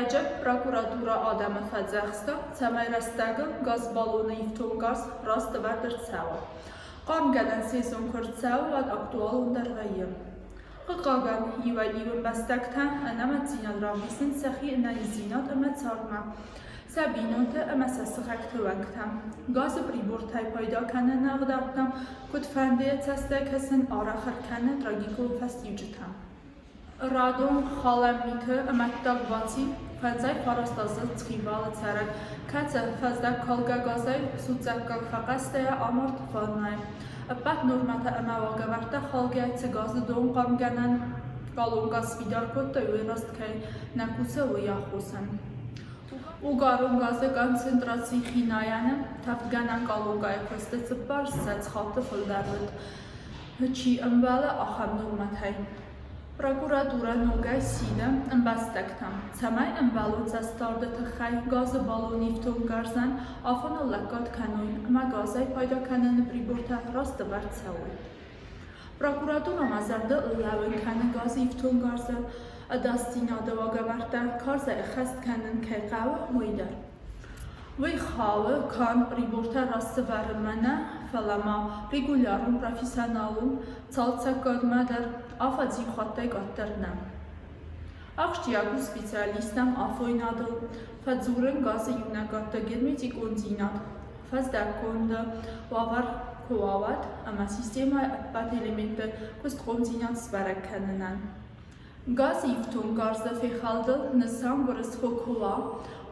Ӕрӕджы прокуратурӕ адӕмы фӕдзӕхста, цӕмӕй рӕстӕгыл газбаллоны ифтонггарз раст ӕвӕрд ӕрцӕуа. Хъармгӕнӕн сезон куы ӕрцӕуы, уӕд актуалондӕр вӕййы. Хъыгагӕн, иуӕй-иу ӕмбӕстӕгтӕ ӕнӕмӕтдзинад равдисынц сӕхи ӕнӕниздзинад ӕмӕ цардмӕ, сӕ бинонты ӕмӕ сӕ сыхӕгты уӕнгтӕм. Газы прибортӕй пайда кӕныны ӕгъдӕуттӕм куыдфӕндыйӕ цӕстӕй кӕсын арӕх ӕркӕны трагикон фӕстиуджытӕм. Радон халӕн миты амӕттаг баци 59 азы Цхинвалы цӕрӕг, кӕцы фӕздӕгкалгӕ газӕй судзаггаг фӕхъӕстӕйӕ амард ваннӕйы. Ӕппӕт нормӕтӕ ӕмӕ уагӕвӕрдтӕ халгӕ цы газы донхъармгӕнӕн баллон газ сфидар кодтой, уый раст кӕй нӕ кусы, уый аххосӕн. Угарон газы концентраци хинайӕны тӕвдгӕнӕн къалонгайы куысты 40 хатты фылдӕр уыд, чи ӕмбӕлы, ахӕм нормӕтӕй. Прокуратурӕ ногӕй сиды ӕмбӕстӕгтӕм, цӕмӕй ӕмбӕлон цӕстдарды тыххӕй газы баллон ифтонггарзӕн афоныл лӕггад кӕной ӕмӕ газӕй пайда кӕныны прибортӕ раст ӕвӕрд цӕуой. Прокуратурӕ ма зӕрдыл лӕууын кӕны газы ифтонггарзы ӕдасдзинады уагӕвӕрдтӕ карзӕй ӕххӕст кӕнын кӕй хъӕуы, уый дӕр. Уый хауы канд прибортӕ раст сӕвӕрынмӕ нӕ, фӕлӕ ма регулярон профессионалон цалцӕггадмӕ дӕр афӕдз иу хаттӕй къаддӕр нӕ. Ахсджиаг у специалисттӕм афойнадыл фӕдзурын газы иунӕгадты герметикондзинад, фӕздӕггонды уавӕр куы уа, уӕд ӕмӕ системӕйы ӕппӕт элементты куыстхъомдзинад сбӕрӕг кӕнынӕн. Газы ифтонггарзы фехӕлдыл нысан гуырысхо куы уа,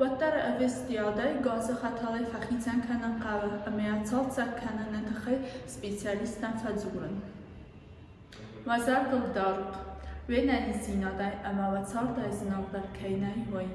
уӕддӕр ӕвӕстиатӕй газы хӕтӕлӕй фӕхицӕн кӕнын хъӕуы ӕмӕ йӕ цалцӕг кӕныны тыххӕй специалисттӕм фӕдзурын. Уӕ зӕрдыл дарут, уе нӕниздзинадӕй ӕмӕ уӕ цардӕй зынаргъдӕр кӕй нӕй, уый.